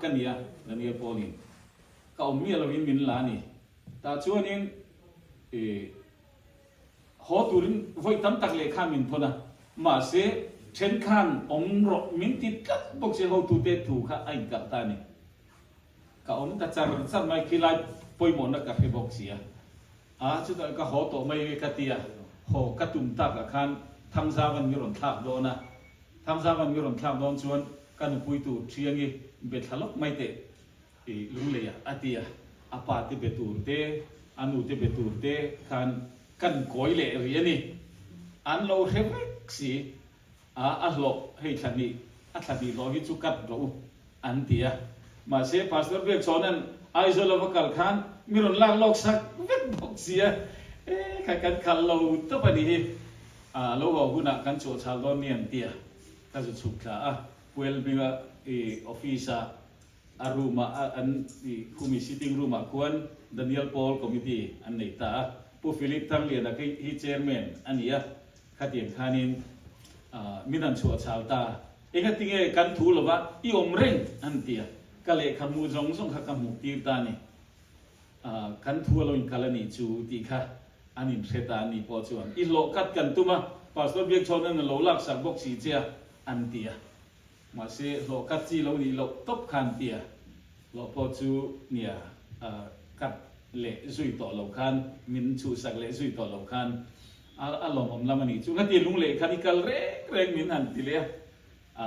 ka ni a, Daniel Paul-in ka awm miah loin min la a ni. Tah chuanin ih haw turin vawi tam tak lehkha min thawn a, mahse then khan awm rawh min ti tlat bawk si hotute thu kha a inkalh ta a ni. Ka awm ta char char mai khilai pawimawhna ka hre bawk si a, a chutah ka haw tawh mai nge ka ti a, haw ka tum takah khan Thangzavan mi rawn thlak dawn a, Thangzavan mi rawn thlak dawn chuan ka nupui tur Thiangi be thla lawk mai teh i lungleiah a ti a, a pa te be tur te, a nu te be tur te khan kan kawi leh rih a ni, an lo hre vek si. A, a hlawh, hei thla hnih, a thla hnih hlawh hi chu cut rawh u, an ti a. Mahse, Pastor Biakchhawna'n Aizawl a va kal khan mi rawn lak lawk sak vek bawk si a, e, kha kan khalh lo tawp a nih hi, a lo haw hunah kan chhuah chhal dawn ni an ti a. Ka zu chhuk thla a, Puel hminga i office-ah a room-ah an i khumi sitting room-ah khuan Daniel Paul Committee an nei ta a, Pu Philip Thangliana hi chairman a ni a, Khatiang khanin min han chhuah chhal ta. Engatinge kan thu lova i awm reng an ti a, ka lehkha hmuh zawng zawng kha ka hmuh tir ta a ni. Kan thu a lo inkal a nih chu tih kha an inhre ta a ni pawh chuan i hlawh khat kan tum a, Pastor Biakchhawna'n a lo laksak bawk si che a an ti a. Mahse, hlawh kat chi lo nih loh tawp khan tia hlawh pawh chu nia kat leh zui tawh lo khan min chhuhsak leh zui tawh lo khan a a lawmawm lam a nih chu. Ngati lung leh khan i kal reng reng min han ti leh a, a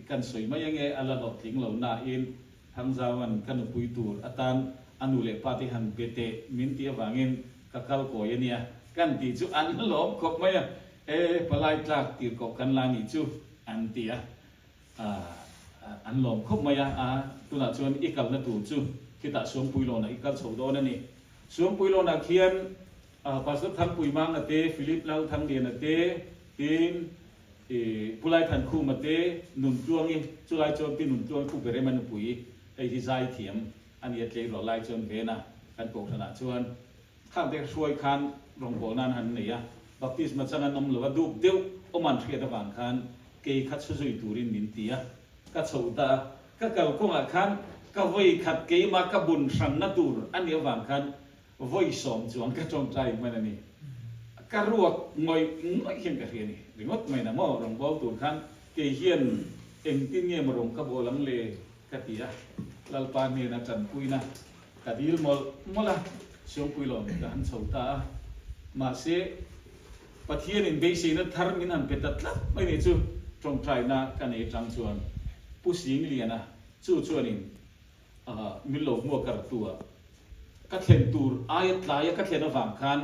kan sawi mai ange a la hlawhtling lo nain Thangzauan ka nupui tur atan a nu leh pa te han be teh min tih avangin ka kal kawi a nia kan tih chu an lawm khawp mai a, e palai tlak tirhkoh kan la nih chu. An ti a, an lawm khawp mai a, a tunah chuan i kalna tur chu khitah Suangpuilawnah i kal chho dawn a ni. Suangpuilawnah khian Pastor Thangpuimanga te, Philip Lalthangliana te, tin Pu Laithankhuma te, Nuntluangi, chulai chuan Pi Nuntluangi Pu Berema nupui hei hi zaithiam a ni a tleirawl lai chuan Vena kan kohhranah chuan Khang te hruai khan rawngbawlna an han nei a, baptisma chang an awm lo a, duk deuh awm an hriat avang khan kei kha chhu zui turin min ti a, ka chho ta a, ka kalkawngah khan ka vawi khat keimah ka bun hranna tur a nih avang khan vawi sawm chuang ka tawngtai hman a ni. Ka ruak ngawih ngawih hian ka hria a ni ringawt mai na maw rawngbâwl tur khan kei hian engtin nge maw rawng ka bawl ang le ka ti a, Lalpa hnena tanpuina Ka dil mawlh mawlh a, Siangpuilawm ka han chho ta a. Mahse, Pathianin beiseina thar min han pe ta tlat mai nih chu tawngtaina ka nei atang chuan Pu Singliana chu chuanin min lo hmuak kartu a, ka thlen tur aia tlaia ka thlen avang khan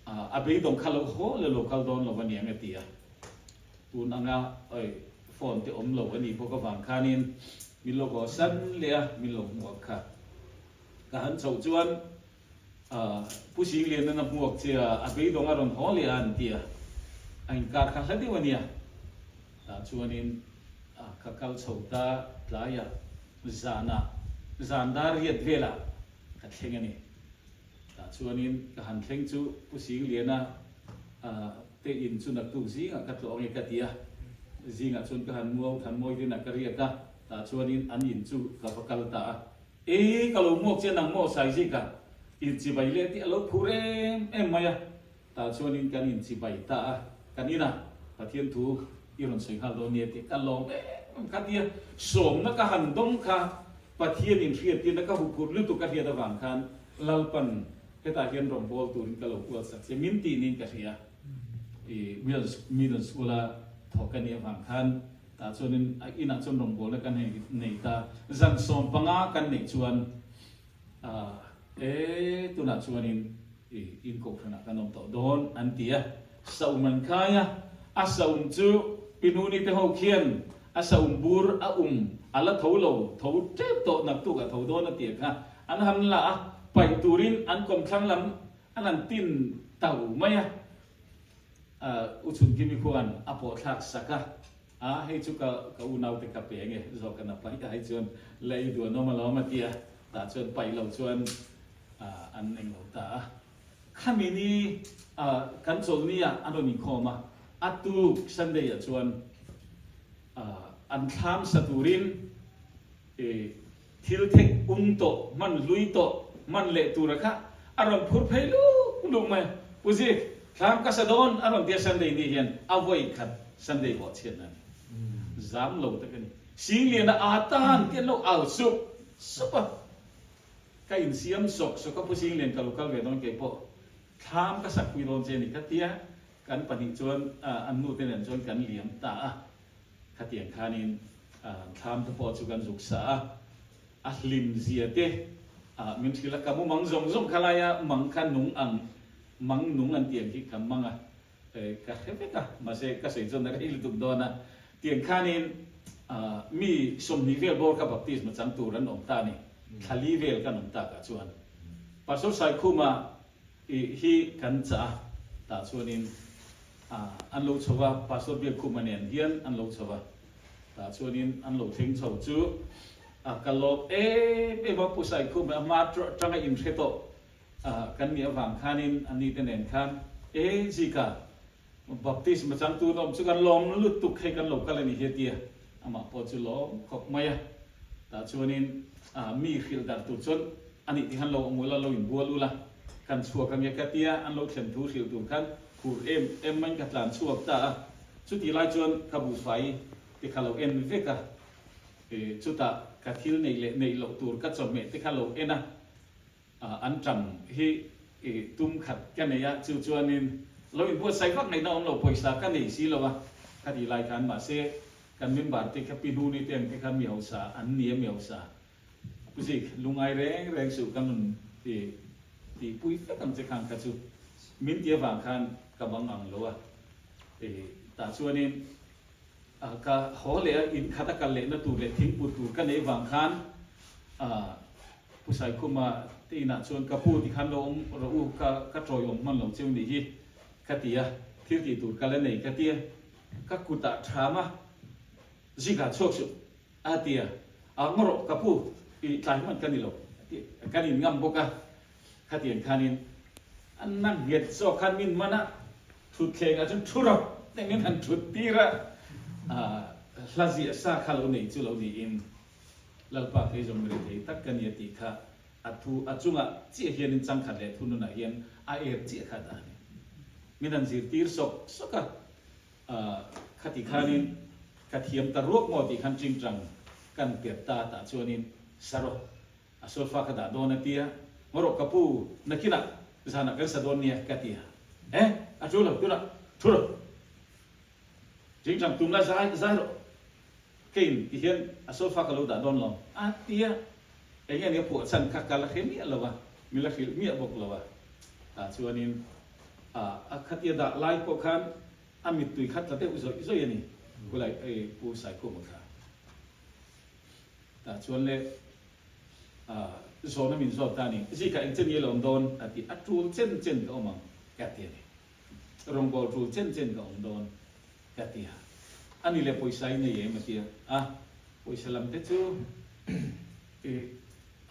a beidawng kha lo haw leh lo kal dawn lo a niang e ti a. Tun anga phone te awm lo a nih bawk avang khanin Min lo haw san leh a, min lo hmuak kha. Ka han chhoh chuan Pu Singlianan a hmuak che a, a beidawng a rawn haw leh a an ti a, a inkar kha hla deuh a nia. Tah chuanin ka kal chho ta tlaiah zanah zan dar riat velah ka thleng a ni. Tah chuanin ka han thleng chu Pu Singliana te in chu naktuk zingah ka tlawh ange ka ti a, zingah chuan ka han muau than mawi dinah ka riak a, tah chuanin an in chu ka va kal ta a, E ka lo muak che nang maw Saizika, inchibai leh tih a lo phur em em mai a, tah chuanin kan inchibai ta a, kan inah Pathian thu i rawn sawi nghal dawn nia tih ka lawm em em kha tia sawmna ka han dawng kha Pathian inhriattirna ka huphurh lutuk a hriat avang khan Lalpan Hetah hian rawngbâwl turin ka lo kual sak che min tih niin ka hria. I Middle School-a thawk ka nih avang khan tah chuanin a inah chuan rawngbâwlna kan hei nei ta. Zan 15 kan neih chuan e tunah chuanin i in kohhranah kan awm tawh dawn an ti a. Saum an khai a, a saum chu Pi Nuni te ho khian a saum bur a um a la tho lo, tho tep tawh naktuk a tho dawn a tih kha an han la a, paih turin an kawmthlang lam an han tin tau mai a, U Chhunkimi khuan a pawh thlak sak a, a hei chu ka ka unaute ka pe nge zawk a na paih a, hei chuan la ei duh an awm alawm a ti a, tah chuan paih lo chuan an englo ta a. Khami ni kan chawlhni ah an rawn inkhawm a, a tuk Sunday ah chuan an thlam sa turin. I thil theih um tawh, hman hlui tawh, hman leh tura kha a rawn phur phei luk luk mai. Pu Zik, thlam ka sa dawn a rawn tia Sunday ni hian a vawi khat Sunday bawh chhiatna a ni. Zam lo tak a ni. Singliana aa tan te an lo au sup sup a. Ka insiam sawk sawk a, Pu Singlian ka lo kal ve dawn kei pawh thlam ka sak pui dawn che a ni ka tia kan pahnih chuan an nu te nen chuan kan liam ta a. Khatiang khanin thlam te pawh chu kan zuk sa a, a hlim zia te min hrilh a, ka mu mang zawng zawng kha laia mang kha nung ang, mang nung an tih ang hi ka mang a, ka hre vek a, mahse ka sawi chuan a rei lutuk dawn a, tiang khanin mi 20 vel bawr kha baptisma chang tur an awm ta a ni, thla li vel kan awm takah chuan Pastor Saikhuma hi kan chah a, tah chuanin An lo chho a, Pastor Biakkhuma nen hian an lo chho a, tah chuanin an lo thleng chho chu a ka lawm em em a, Pu Saikhuma a hma tanga inhre tawh kan nih avang khanin a nite nen khan e Zika baptisma changtu an awm chu kan lawm lutuk hei kan lo kal a ni hi a ti a, amah pawh chu lawm khawp mai a, tah chuanin mi hrilh darh tur chuan a nih tikhan lo awm ula, lo inbual ula, kan chhuak ange ka tia an lo thlen thu hrilh tur khan Phur em em maiin ka tlan chhuak ta a, chutih lai chuan ka buhfai te kha lo en vek a, chutah ka thil neih leh neih loh tur ka chawhmeh te kha lo en a, an ṭam hi tum khat ka nei a, chu chuanin lo inbuatsaih vak ngaihna awm lo, pawisa ka nei si lo a, khatih lai khan mahse kan member te kha pi hnuni te ang te kha mi hausa an ni a, mi hausa Pu Zik, lungai reng reng suh ka nun ti tihpui vek ang che khan kha chu min ti avang khan ka bang ang lo a, tah chuanin ka haw leh a, in khat a kal lehna tur leh thingput tur ka neih vang khan Pu Saikhuma te inah chuan ka pu ti khan lo awm rawh u, ka ka tawiawm hman lo cheu nih hi ka ti a, thil tih tur ka la nei ka ti a, ka kutah ṭham a, Zika chhuak suh. A ti a, A ngaw rawh ka pu, i tlai hman ka ni lo, a ti a, kan in ngam bawk a, khatiang khanin a na nghet zawk khan min man a, thutthleng ah chuan thu rawh tih min han thut tir a, hla ziah sa kha lo nei chu lo niin Lalpa kei zawng mi rethei tak ka ni a tih kha a thu a chungah chiah hianin changkhat leh thununah hian a er chiah kha dah a ni. Min han zirtir sawk sawk a. Khati khanin ka thiam ta ruak maw tih khan ṭingṭang kan per ta tah chuanin sa rawh, a solfa ka dah dawn a tia, ngaw rawh ka pu, nakinah zanah kan sa dawn nia ka ti a, eh a ṭul lo tunah ṭhu rawh, ṭingṭang tum la zai zai rawh, keiin ti hian a solfa ka lo dah dawn lo a tia, eng nge nia phuah chhan kha ka la hre miah lo a, mi la hrilh miah bawk lo a, tah chuanin a khatia dah lai pawh khan a mittui kha tla deuh zawih zawih a ni, khulai Pu Saikhuma kha. Tah chuan le zawhna min zawt ta a ni, Zika eng chen nge la awm dawn? a ti, a tul chen chen ka awm ang ka ti a ni, rawngbawl tul chen chen ka awm dawn ka ti a, a ni le pawisa i nei em? a ti a, pawisa lam te chu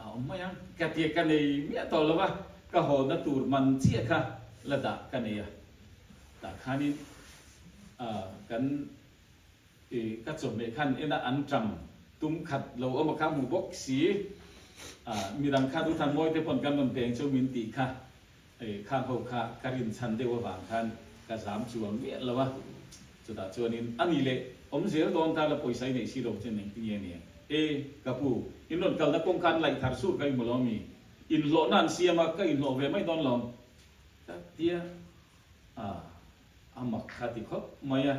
A awm mai ang. Ka tia ka nei miah tawh lo va, ka hawna tur man chiah kha la dah ka nei a. Tah khanin kan ka chawhmeh khan ena an ṭam tum khat lo awm a kha hmu bawk si. Midang kha Duthanmawi te pawn kan rawn peng chu min tih kha. Khang ho kha ka rinchhan deuh avang khan ka zam chuang miah lo a, chutah chuanin a ni leh awm zel dawn ta la pawisa i neih si lo chen engtin nge nia? E, ka pu, in rawn kalna kawng khan laih thar sur ka inhmu lo ami? Inhlawhna an siam a, ka inhlawh ve mai dawn lo ka tia a, a mak kha ti khawp mai a,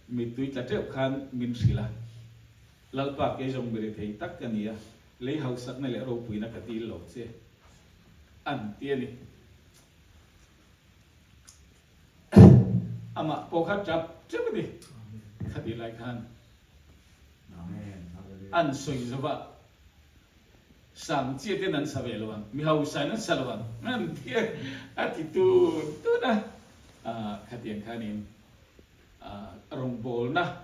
mittui tla teuh khan min hrilh a, Lalpa kei zawng mi rethei tak ka ni a, lei hausakna leh ropuina ka dil lo che. An ti a ni. Amah pawh kha tap teuh a ni. Khatih lai khan an sawi zo a, sang chiah ten an sa ve lo ang, mi hausain an sa lo ang, an ti a, a ti tun tun a. Khatiang khanin rawngbawlna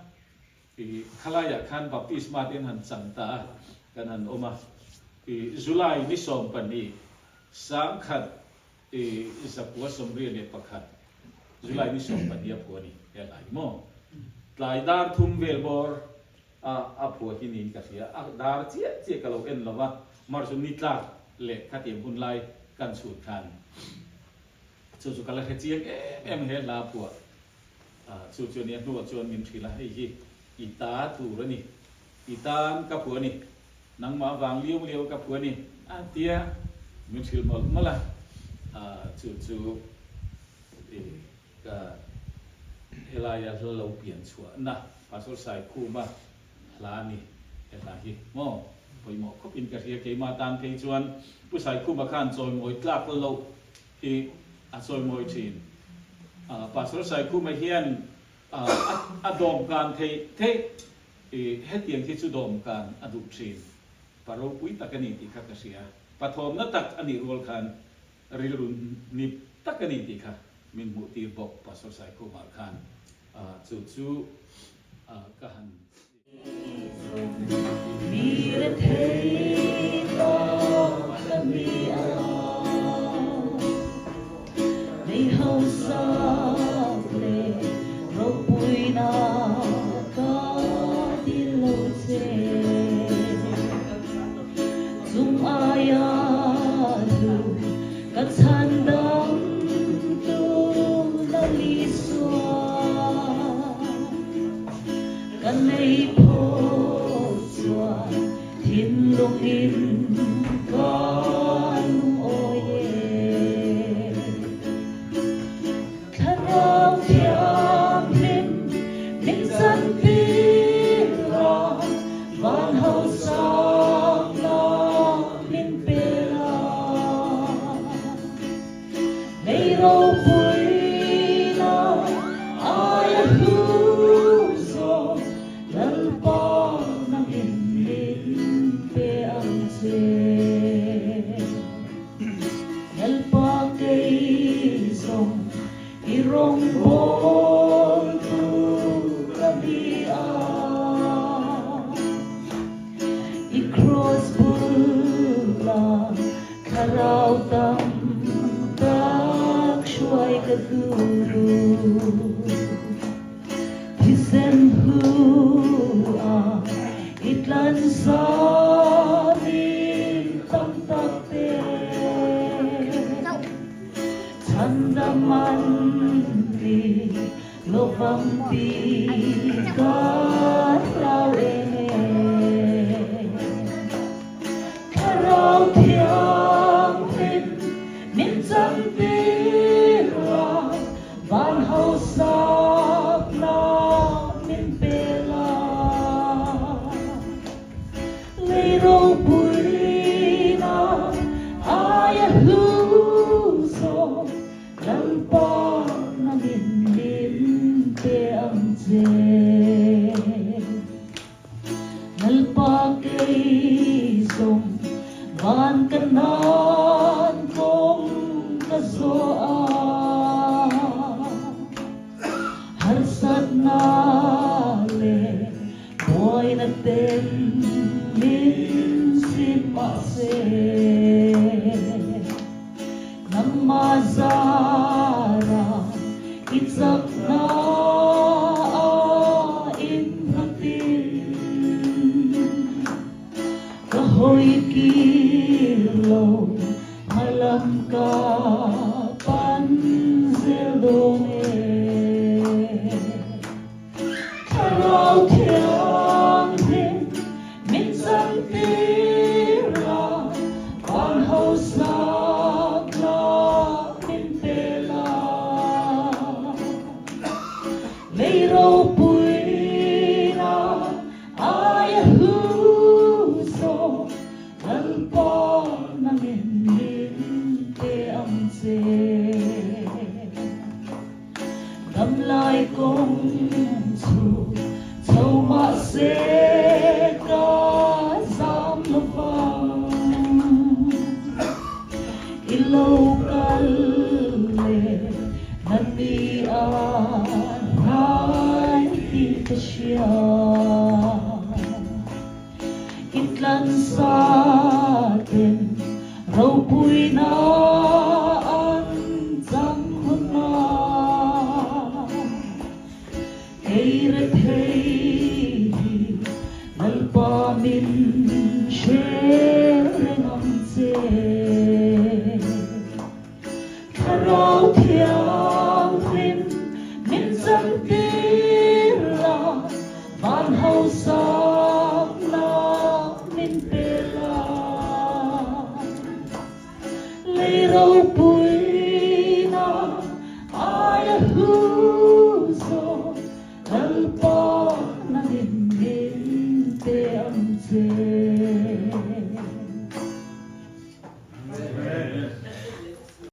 I khalaiah khan baptisma te an han chang ta a, kan han awm a. I July ni 12, 1921, July ni 12 a phu a ni he lai maw? Tlai dar thum vel bawr. A a phuah hi niin ka hria. A dar chiah chiah ka lo en lo va, mar chu ni tlak leh khatiang hun lai kan chhut khan chu chu ka la hre chiang em em he hla phuah chu chu a nia hnuah chuan min hrilh a, hei hi i ta tur a ni, i tan ka phuah a ni, nangmah vang liau liau ka phuah a ni a tia min hrilh mawlh mawlh a, chu chu i Ka helaia hla lo pian chhuahna Pastor Saikhuma hla a ni he hla hi maw pawimawh khawp in ka hria keimah tan phei chuan Pu Saikhuma khan chawimawi tlak loh hi a chawimawi thin. Pastor Saikhuma hian a dawmkan theih theih hetiang hi chu dawmkan a duh thin. Pa ropui tak a ni tih kha ka hria. Pa thawmna tak a nih rual khan rilru nip tak a ni tih kha min hmuh tir bawk Pastor Saikhuma khan chu chu ka han Chung aia hlu ka chhan dam tu Lal Isua ka nei phawt chuan thinlung in ka lungawi e. Thlarau Thianghlim min chantir a, van hausak la min pe la. Lei ropui la aia hlu zawk Lalpa nangin min pe ang che. Lalpa kei zawng i rawngbawltu ka ni a, i kraws bula thlarau tam tak hruai ka duh. Thisen hlu a i tlansa mi tam tak te chhandam an ni lovang tih ka hlau em e. Thlarau Thianghlim min chantir a, Van hausak na min pe la, lei ropui na aia hlu zawk Lalpa nangin min pe ang che. Lalpa kei zawng van ka nan kawng ka zawh a, harsatna leh buaina ten min zin mahse nangmah zara i chakna a innghatin ka hawi kir lo hmalam ka pan zel dawn e. Thlarau Thianghlim min chantir a, van hausak la min pe la. Lei ropuina aia hlu zawk Lalpa nangin min pe ang che. Damlai kawng chu chho mahse ka zam lo vang. I lo kal leh na ni a hnai tih ka hria. I tlansa ten ropuina an chang hun a, kei rethei hi Lei ropui.